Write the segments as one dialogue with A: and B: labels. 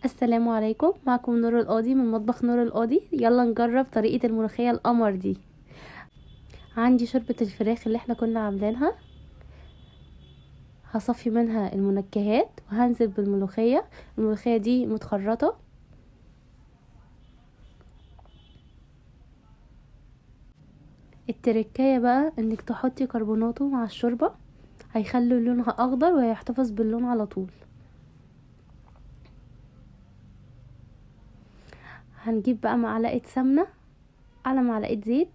A: السلام عليكم، معكم نور القاضي من مطبخ نور القاضي. يلا نجرب طريقة الملوخية القمر دي. عندي شوربة الفراخ اللي احنا كنا عاملينها، هصفي منها المنكهات وهنزل بالملوخية. الملوخية دي متخرطة. التركاية بقى انك تحطي كربوناتو مع الشوربة، هيخلي لونها اخضر وهيحتفظ باللون على طول. هنجيب بقى معلقة سمنة على معلقة زيت،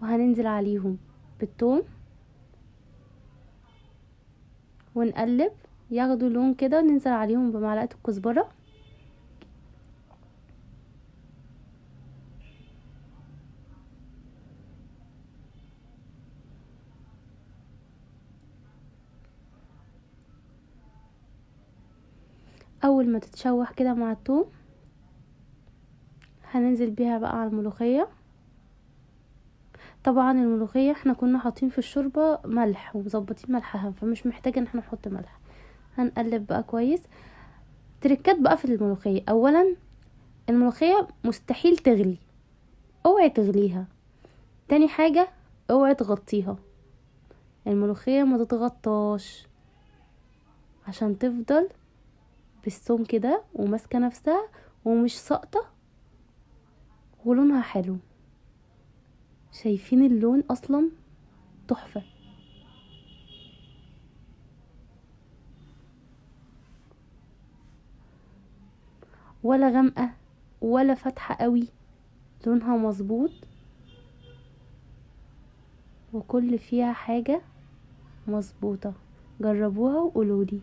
A: وهننزل عليهم بالثوم ونقلب ياخدوا لون كده، وننزل عليهم بمعلقة الكزبرة. اول ما تتشوح كده مع الثوم هننزل بيها بقى على الملوخية. طبعا الملوخية احنا كنا حاطين في الشوربة ملح ومظبطين ملحها، فمش محتاجة ان احنا نحط ملح. هنقلب بقى كويس. تركات بقى في الملوخية. اولا الملوخية مستحيل تغلي، اوعي تغليها. تاني حاجة اوعي تغطيها، الملوخية ما تتغطاش عشان تفضل بالثوم كده وماسكة نفسها ومش ساقطة ولونها حلو. شايفين اللون اصلا تحفة. ولا غامقة ولا فاتحة قوي، لونها مظبوط وكل فيها حاجة مظبوطة. جربوها وقولولي.